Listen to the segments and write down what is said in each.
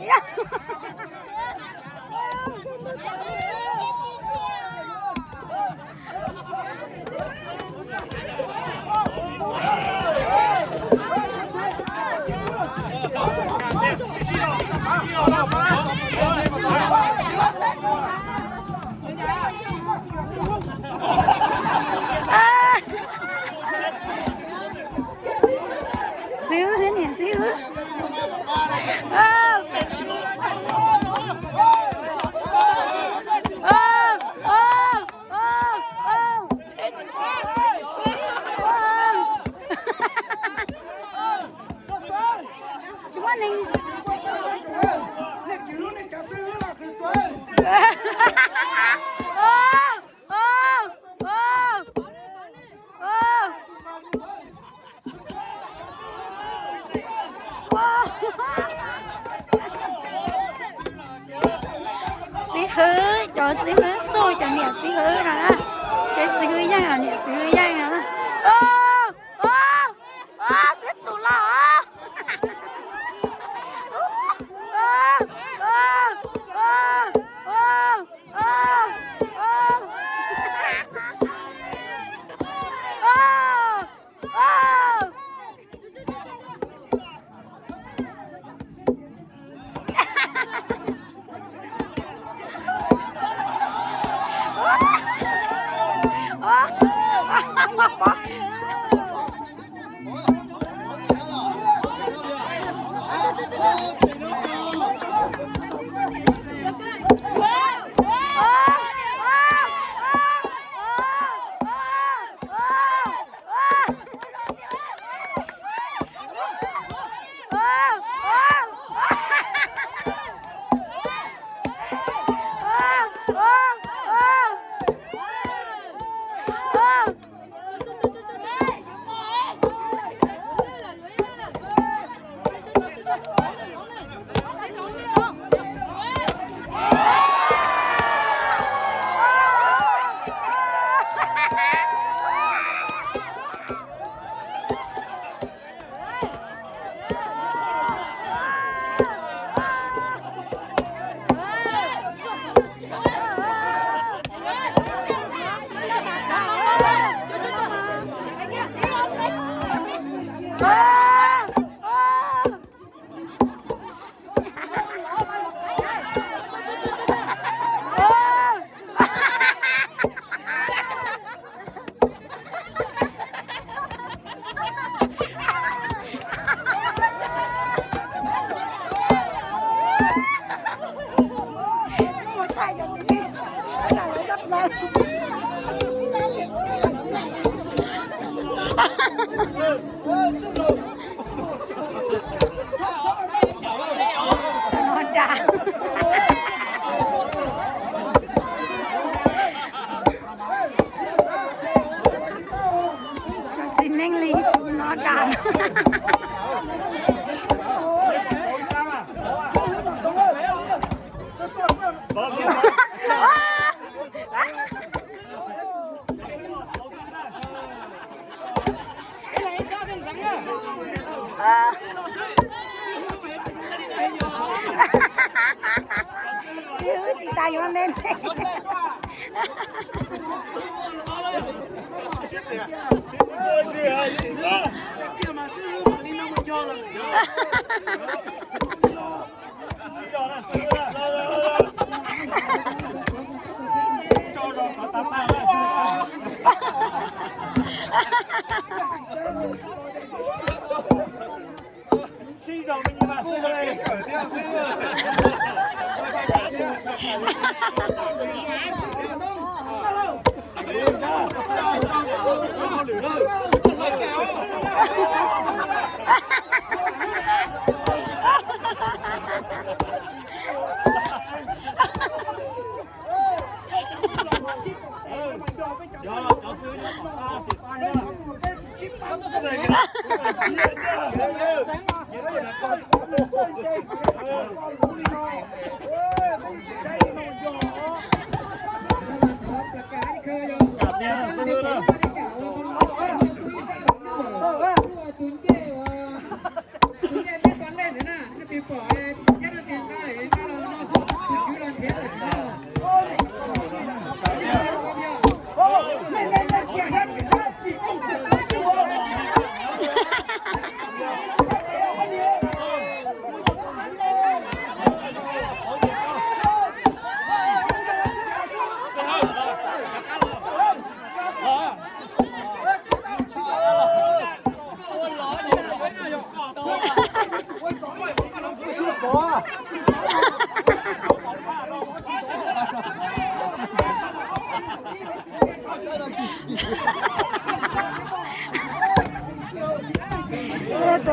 Xib hwb thiab niam xib hwb. Xib hwb, cov xib hwb xub cov niam xib hwb no na. Seb xib hwb yeej los niam xib hwb yeej no na. Xib hwb tus los. Tsis neeg li, no dag. Xib hwb tsis tas yuav me me.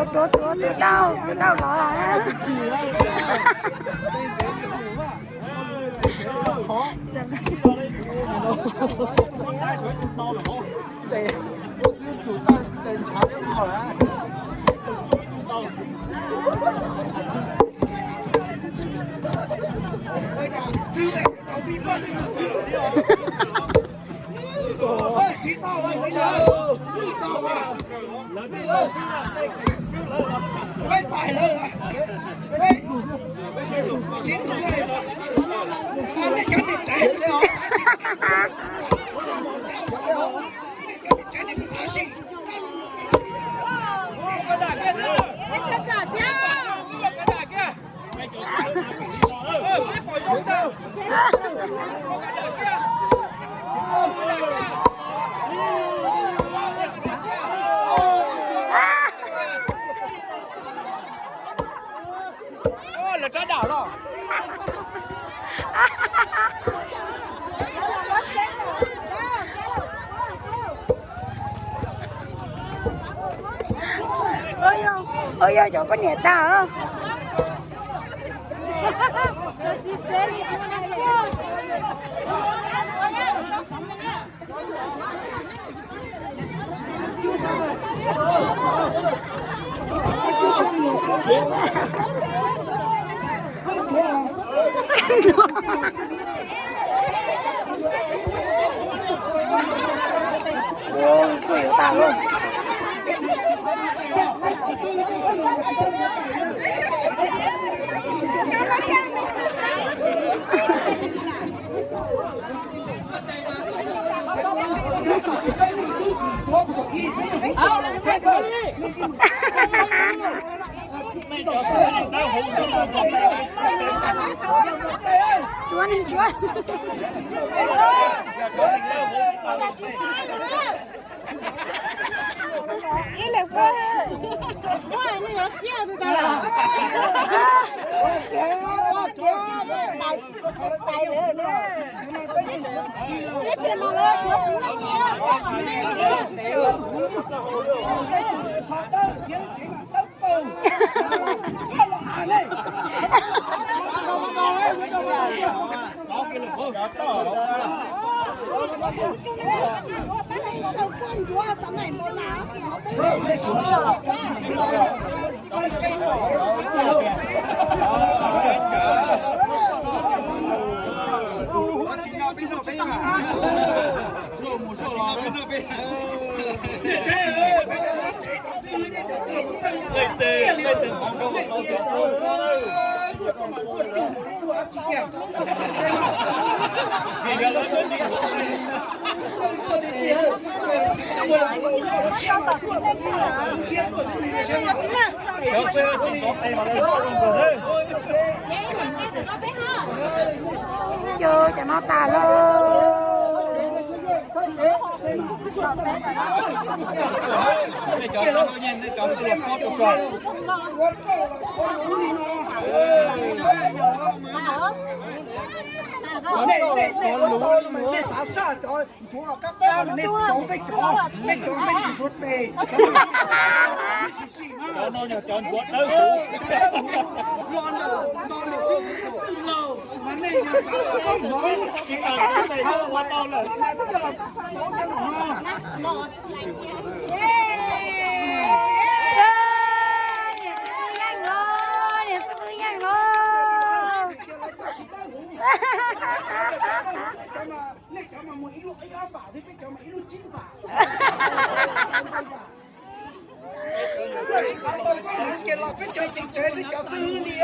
Tuav, tuav, tuav, tus dauj, tus dauj los. Lawv rab dam los. Ua yog cov poj niam tag. Ib leeg pua, muaj neeg yuav ciaj tus tas. Ua kiag, ua kiag, tais lawm na. Ib pliag mas lawv suav tiv no. Cov no tas lawm. Nej, nej, nej ua tau nej xav saj cov ntsuav los qab qab, nej cov peb cov, peb cov peb tsis suav tes. Cov no yog cov ntsuav dawb huv. Los ntawm ntawm xwb thiab txwj laug mas nej yog xav tau koob hmoov ces ua tau lawm mas coj los pauv cov no. Nej cov mas muaj ib lub ib ob vam thiab peb cov mas ib lub tsib vam. Ces los peb cov tim tsev peb cov xwb li.